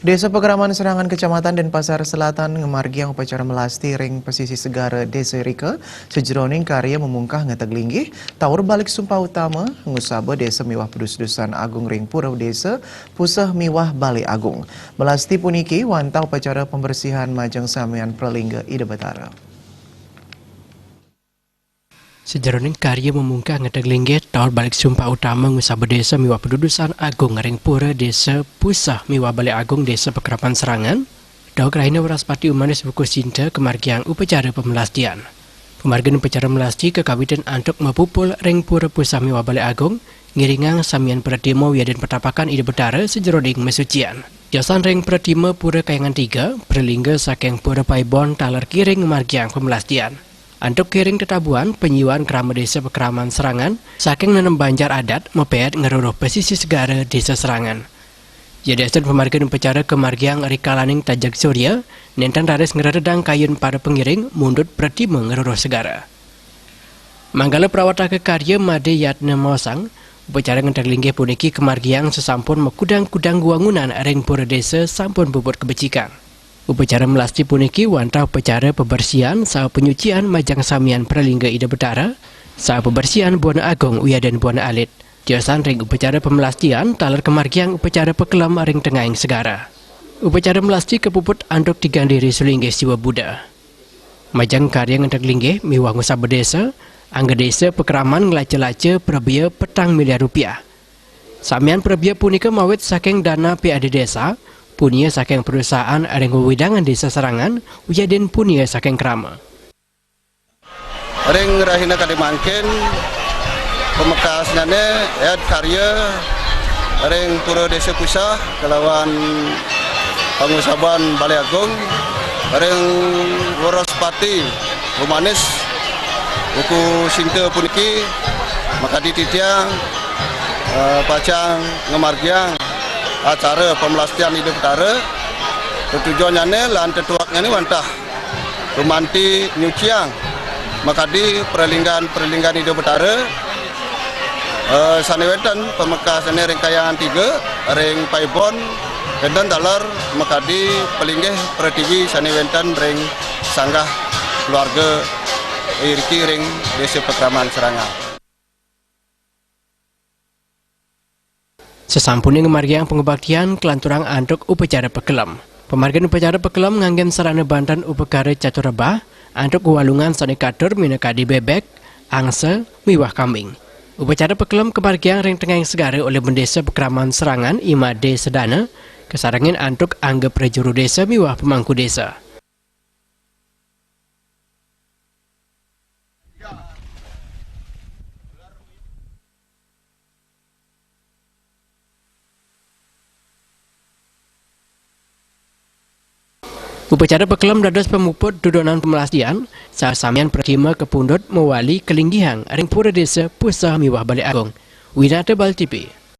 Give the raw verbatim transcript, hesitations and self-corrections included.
Desa Pakraman Serangan, Kecamatan Denpasar Selatan, ngamargiang upacara melasti ring pesisih segara desa irika, sajeroning karya mamungkah ngeteg linggih taur balik sumpah utama, ngusaba desa miwah padus-dusan agung ring pura desa, puseh miwah balé agung. Melasti puniki wantah upacara pembersihan majeng samian pralingga Ida Betara. Sajeroning karya mamungkah ngeteg linggih taur balik sumpah utama ngusaba desa miwah padus-dusan agung ring pura desa, puseh miwah balé agung Desa Pakraman Serangan, Datuk Rahina Wraspati Umanis wuku Sinta kamargiang upacara pemelastian. Pamargin upacara melasti kakawitin antuk mapupul ring pura puseh miwah balé agung, ngiringang samian pratima wiadin petapakan Ida Betara sajeroning masucian. Tiosan ring pratima pura Kayangan Tiga, pralingga saking pura Paibon taler kiring ngamargiang pemelastian. Antuk kiring tetabuhan, panyiuan krama Desa Pakraman Serangan, saking nenem banjar adat, mapeet ngruruh pesisih segara Desa Serangan. Yadiastun pamargin upacara kamargiang rikalaning tajeg surya, nénten raris ngrededang kayun para pangiring mundut pratima ngruruh segara. Manggala prawataka karya Madé Yatna maosang, upacara ngeteg linggih puniki kamargiang sasampun makudang-kudang wangunan ring pura desa sampun puput kabecikang. Upacara melasti puniki wantah upacara pabersihan saha panyucian majeng samian pralingga Ida Betara, saha pabersihan buana agung wiadin buana alit. Tiosan ring upacara pemelastian taler kamargiang upacara pakelem ring tengahing segara. Upacara melasti kapuput antuk tigang diri sulinggih Siwa Buddha. Majeng karya ngeteg linggih miwah ngusaba desa, angga Desa Pakraman nglaca-laca prabéa petang miliar rupiah. Samian prabéa punika mawit saking dana P A D desa, punia saking perusahaan ring wewidangan Desa Serangan, wiadin punia saking krama. Ring rahina kadi mangkin, pamekasnyané éd karya ring Pura Desa Puseh kalawan pangusaban Balé Agung ring Wraspati Umanis wuku Sinta puniki, makadi titiang, eh, pacang ngamargiang acara pamelastian Ida Betara, tetujuannyané lan tetueknyané wantah gumanti nyuciang makadi pralinggan-pralinggan Ida Betara, eh, sané wénten pamekasnyané ring Kayangan Tiga, ring Paibon, wénten taler makadi palinggih pratiwi sané wénten ring sanggah keluarga iriki ring Desa Pakraman Serangan. Sasampuné ngamargiang pangubaktian, kalanturang antuk upacara pakelem. Pamargin upacara pakelem nganggén sarana banten upakara catur rebah, antuk walungan sané katur minakadi bébék, angsa, miwah kambing. Upacara pakelem kamargiang ring tengahing segara olih Bendesa Pakraman Serangan I Madé Sedana, kasarengin antuk angga prajuru desa miwah pemangku desa. Upacara pakelem dados pamuput dudonan pamelastian, sasamian pratima kapundhut mawali kalinggihang ring pura desa, puseh miwah Balé Agung. Winata Bali T V.